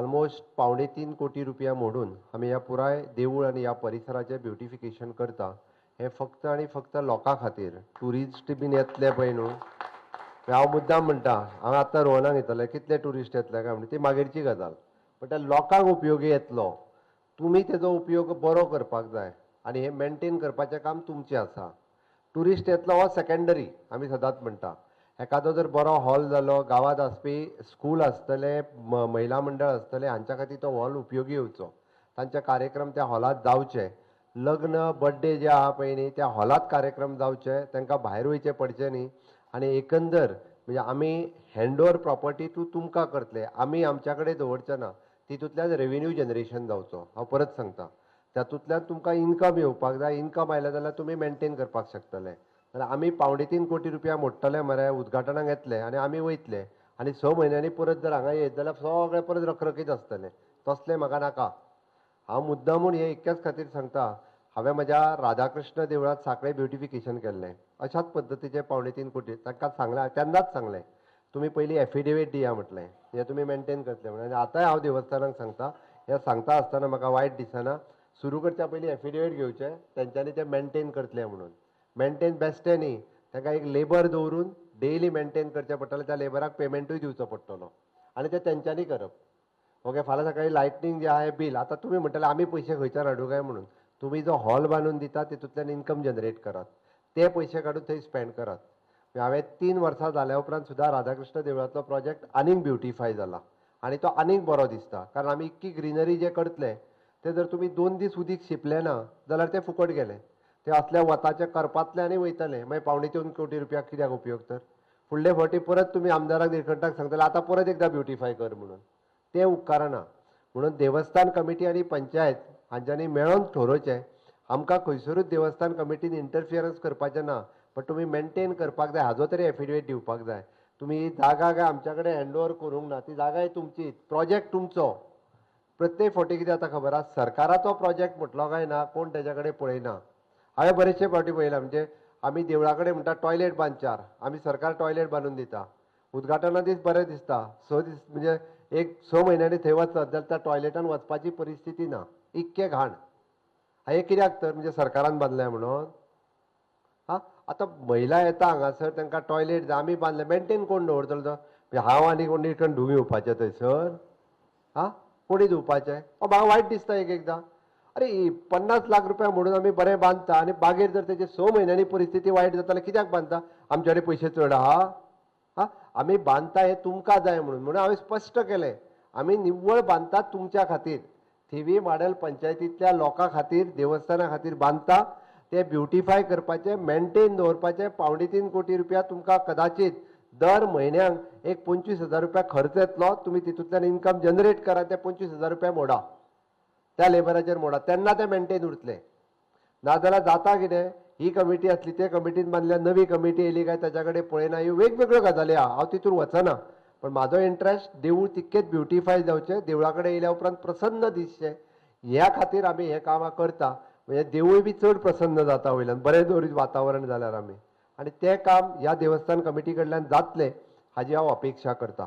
Almost 2.75 कोटी रुपया मोडून आमी ह्या पुराय देवूळ आनी ह्या परिसराचें ब्युटिफिकेशन करता. हें फक्त आनी फक्त लोकां खातीर. ट्युरिस्ट बीन येतले पळय न्हू. हांव मुद्दाम म्हणटा, हांव आत्तां रोहनाक येतले, कितले ट्युरिस्ट येतले काय म्हणटा, ती मागीरची गजाल, पण त्या लोकांक उपयोगी येतलो. तुमी तेजो उपयोग बरो करपाक जाय आनी हें मेंटेन करपाचें काम तुमचें आसा. ट्युरिस्ट येतलो हो सेकंडरी. आमी सदांच म्हणटा, एखादो जर बरो हॉल जालो, गांवांत आसपी स्कूल आसतलें, महिला मंडळ आसतलें, हांच्या खातीर तो हॉल उपयोगी येवचो. तांचे कार्यक्रम त्या हॉलांत जावचे. लग्न, बड्डे जे आहा पळय न्ही, त्या हॉलांत कार्यक्रम जावचे, तांकां भायर वयचें पडचें न्ही. आनी एकंदर म्हणजे आमी हँड ओवर प्रॉपर्टी टू तुमकां करतले, आमी आमच्या कडेन दवरचे ना. तितूंतल्यान रेवेन्यू जनरेशन जावचो. हांव परत सांगता, तातूंतल्यान तुमकां इन्कम येवपाक जाय. इन्कम आयलें जाल्यार तुमी मेंटेन करपाक शकतले. जाल्यार आमी 2.75 कोटी रुपया मोडटले मरे, उद्घाटनाक येतले आनी आमी वयतले आनी 6 म्हयन्यांनी परत जर हांगा येत जाल्यार सगळें परत रखरखीत आसतलें. तसलें म्हाका नाका. हांव मुद्दामून हें इतक्याच खातीर सांगता, हांवें म्हज्या राधाकृष्ण देवळांत सांखळे ब्युटिफिकेशन केल्लें अशाच पद्दतीचें, 2.75 कोटी. तांकां सांगलें, तेन्नाच सांगलें, तुमी पयलीं एफिडेवीट दिया म्हटलें, हें तुमी मेंटेन करतले म्हणून. आनी आतांय हांव देवस्थानाक सांगता, हें सांगता आसतना म्हाका वायट दिसना, सुरू करच्या पयलीं एफिडेवीट घेवचें, तेंच्यांनी तें मेंटेन करतलें म्हणून. मेंटेन बेश्टें न्ही, तांकां एक लेबर दवरून डेली मेंटेन करचें पडटलें. त्या लेबराक पेमेंटूय दिवचो पडटलो आनी तें तेंच्यांनी करप. ओके, फाल्यां सकाळी लायटनींग जें आहा बील, आतां तुमी म्हणटले आमी पयशे खंयच्यान हाडूं काय म्हणून. तुमी जो हॉल बांदून दिता तितूंतल्यान इन्कम जनरेट करात, ते पयशे काडून थंय स्पेंड करात. हांवें 3 वर्सां जाल्या उपरांत सुद्दां राधाकृष्ण देवळांतलो प्रोजेक्ट आनीक ब्युटिफाय जाला आनी तो आनीक बरो दिसता, कारण आमी इतकी ग्रिनरी जे करतले, ते जर तुमी 2 दीस उदीक शिंपले ना जाल्यार ते फुकट गेले. ते असल्या वताच्या करपांतले आनी वयतले. मागीर 2.75 कोटी रुपया कित्याक उपयोग तर? फुडले फावटी परत तुमी आमदाराक निळकंठाक सांगतले, आतां परत एकदां ब्युटिफाय कर म्हणून. तें उपकारना. म्हणून देवस्थान कमिटी आनी पंचायत हांच्यांनी मेळोन थारोवचें. आमकां खंयसरूच देवस्थान कमिटीन इंटरफियरन्स करपाचें ना, बट तुमी मेंटेन करपाक जाय, हाजो तरी एफिडेवीट दिवपाक जाय. तुमी ही जागा काय आमच्या कडेन हँड ओवर करूंक ना, ती जागाय तुमची, प्रोजेक्ट तुमचो. प्रत्येक फावटी कितें जाता खबर आसा, सरकाराचो प्रोजेक्ट म्हटलो काय ना, कोण तेज्या कडेन पळयना. हांवें बरेचशे फावटी पळयलां. म्हणजे आमी देवळा कडेन म्हणटा टॉयलेट बांद चार, आमी सरकार टॉयलेट बांदून दिता. उद्घाटना दीस बरें दिसता, 6 दीस, म्हणजे एक 6 म्हयन्यांनी थंय वचत जाल्यार त्या टॉयलेटान वचपाची परिस्थिती ना, इतकें घाण. हें कित्याक तर? म्हणजे सरकारान बांदलें म्हणून? हा, आतां महिला येता हांगासर, तांकां टॉयलेट जाय, आमी बांदलें, मेंटेन कोण दवरतलो तो? म्हणजे हांव आनी कोण निळकंठ धुवूंक येवपाचें थंयसर? हा, कोणी धुवपाचें? म्हाका वायट दिसता एक एकदां. अरे, 50 लाख रुपया म्हणून आमी बरें बांदता आनी मागीर जर तेजे 6 म्हयन्यांनी परिस्थिती वायट जाता जाल्यार कित्याक बांदता? आमचे कडेन पयशे चड आहा? हा, आमी बांदता हें तुमकां जाय म्हणून. म्हणून हांवें स्पश्ट केलें, आमी निव्वळ बांदतात तुमच्या खातीर, थिवी माडेल पंचायतींतल्या लोकां खातीर, देवस्थाना खातीर बांदता. ते ब्युटिफाय करपाचे, मेंटेन दवरपाचे. 2.75 कोटी रुपया तुमकां कदाचित दर म्हयन्याक एक 25,000 रुपया खर्च येतलो. तुमी तितूंतल्यान इन्कम जनरेट करा, ते 25,000 रुपया मोडा, त्या लेबराचेर मोडा, तेन्ना ते मेंटेन उरतले. नाजाल्यार जाता कितें, ही कमिटी आसली ते कमिटीन बांदल्या, नवी कमिटी येयली काय ताच्या कडेन पळयना. ह्यो वेगवेगळ्यो गजाली आहा, हांव तितून वचना, पण म्हाजो इंट्रस्ट देवूळ तितकेच ब्युटिफाय जावचें, देवळा कडेन येयल्या उपरांत प्रसन्न दिसचें, ह्या खातीर आमी हें कामां करता. म्हणजे देवूळ बी चड प्रसन्न जाता वयल्यान, बरें दवरीत वातावरण जाल्यार आमी. आनी तें काम ह्या देवस्थान कमिटी कडल्यान जातलें हाजी हांव अपेक्षा करता.